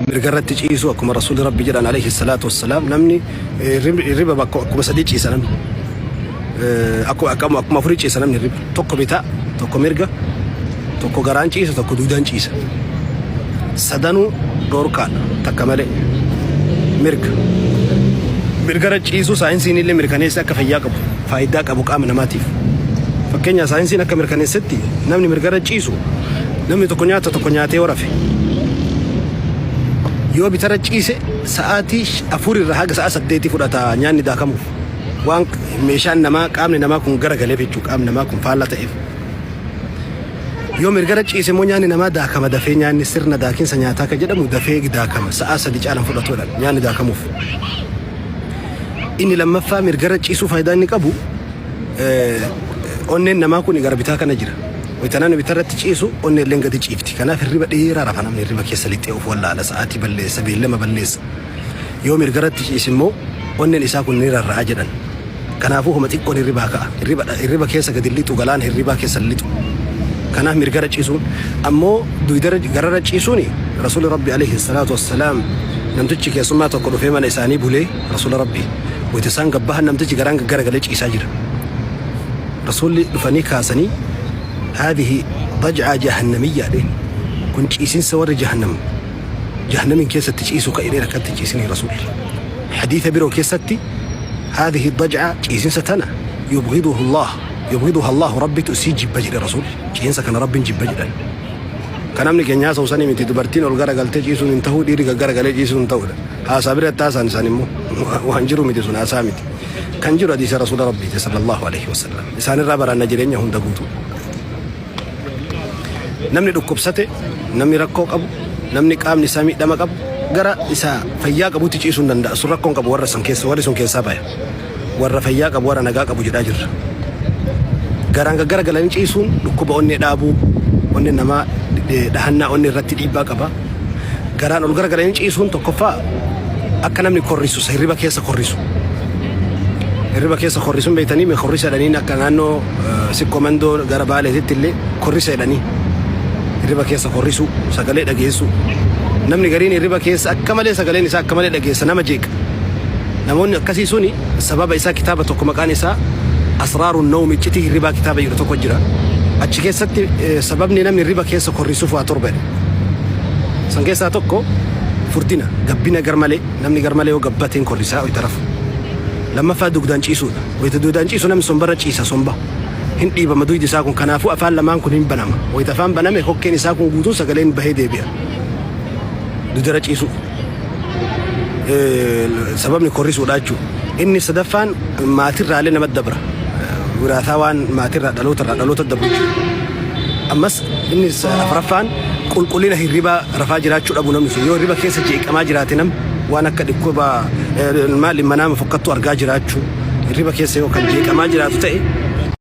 Mirga irratti ciisuu akkuma Rasuulli Rabbi jedhan alayhi salaatu wassalaam, namni hirriba bakka akkuma sadii ciisa namni. Akkuma afurii ciisa namni hirriba. Tokko bitaa, tokko mirga, tokko garaan ciisa, tokko duudaan ciisa. Sadanuu dhoorkaadha takka malee. Mirga. Mirgara ciisuu saayinsiin illee mirkaneesse akka fayyaa qabu, faayidaa qabu qaama namaatiif. Fakkeenya saayinsiin akka mirkaneessetti namni mirgara ciisu, namni tokko nyaata tokko nyaatee yoo rafe, yoo bitara ciise, sa'aatii 4 irraa haga sa'a 8 fudhata nyaanni daakamuuf. Waan meeshaan namaa, qaamni namaa kun garagaleef jechuudha, qaamni namaa kun faallaa ta'eef. Yoo mirgara ciise immoo nyaanni namaa daakama dafee. Nyaanni sirna daakinsa nyaataa kan jedhamu dafee daakama, sa'a 3 caalan fudhatuudhaan nyaanni daakamuuf. Inni lammaffaa, mirgara ciisuu faayidaa inni qabu, onneen namaa kun gara bitaa kana jira. Wayita namni bitarratti ciisu onneen illee gadi ciifti. Kanaaf hirriba dheeraa rafa namni, hirriba keessa lixee of wallaala, sa'aatii balleessa, beellama balleessa. Yoo mirgaratti ciise immoo onneen isaa kun ni rarra'a jedhan. Kanaafuu homa xiqqoon hirribaa ka'a. Hirriba keessa gadi lixu, galaana hirribaa keessa lixu. Kanaaf mirgara ciisuun ammoo duydara gararra ciisuun, Rasuulli Rabbi alayhi salaatu wassalaam, namtichi keessummaa tokko dhufee mana isaanii bulee, Rasuula Rabbi wayita isaan gabbahan namtichi garaan garagalee ciisaa jira. Rasuulli dhufanii kaasanii, "هذه ضجعة جهنمية" dheen, kun ciisinsa warri jahannam jahannamiin keessatti ciisu ka jedheen akkatti ciisinii Rasuulli. Hadiisa biroo keessatti "هذه الضجعة" ciisinsa tana "يبغضه الله، يبغضها الله" Rabbitu isii jibba jedhe Rasuulli. Ciisinsa kana Rabbiin jibba jedhan. Kan namni keenya haasa'u sanii miti, dubartiin ol garagaltee ciisuun hin ta'u, dhiirri gaggaragalee ciisuun hin ta'udha. Haasaa biratti haasaan isaan immoo waan jiru miti, sun haasaa miti. Kan jiru hadiisa Rasuula Rabbiiti صلى الله عليه وسلم. Isaanirraa baranna jireenya hunda guutuu. Namni dhukkubsate, namni rakkoo qabu, namni qaamni isaa miidhama qabu gara isa fayyaa qabutti ciisuu hin danda'a. Sun rakkoon qabu, warra san keessa, warri sun keessaa baya. Warra fayyaa qabu, warra nagaa qabu jedhaa jirra. Garaan gaggaragalanii ciisuun dhukkuba onnee dhaabuu, onnee namaa dhahannaa onnee irratti dhiibbaa qaba. Garaan ol garagalanii ciisuun tokkoffaa akka namni korrisu, hirriba keessa korrisu. Hirriba keessa korrisuun beektanii mee? Korrisa jedhaniin akka naannoo Sikkoo Mandoo gara Baaleetitti illee korrisa jedhanii, hirriba keessa korrisu, sagalee dhageessu. Namni gariin hirriba keessa akka malee sagaleen isaa akka malee dhageessa, nama jeeqa. Namoonni akkasii suni sababa isaa kitaaba tokko maqaan isaa أسرار النوم, iccitii hirribaa kitaaba jedhu tokko jira. Achi keessatti sababni namni hirriba keessa korrisuuf waa torba jedhe. San keessaa tokko furdina, gabbina garmalee, namni garmalee yoo gabbateen korrisaa wayita rafu. Lammaffaa dugdaan ciisuudha. Wayita dugdaan ciisu namni sombarra ciisa, somba. Hin dhiibama dugdi isaa kun, kanaafuu afaan lamaan kun hin banama. Wayita afaan baname kokkeen isaa kun guutuun sagaleen bahee deebi'a. Dugdara ciisuu. Sababni korrisuudha jechuudha. Inni sadaffaan maatirraallee namatti dabra. Wiraataa waan maatirraa dhalootarraa dhaloota dabru jechuudha. Ammas inni afuraffaan qulqullina hirribaa rafaa jiraachuu dhabu namni sun, yoo hirriba keessa jeeqamaa jiraate, namni waan akka dhukkuba maali manaama fokkattuu argaa jiraachuu, hirriba keessa yoo kan jeeqamaa jiraatu ta'e.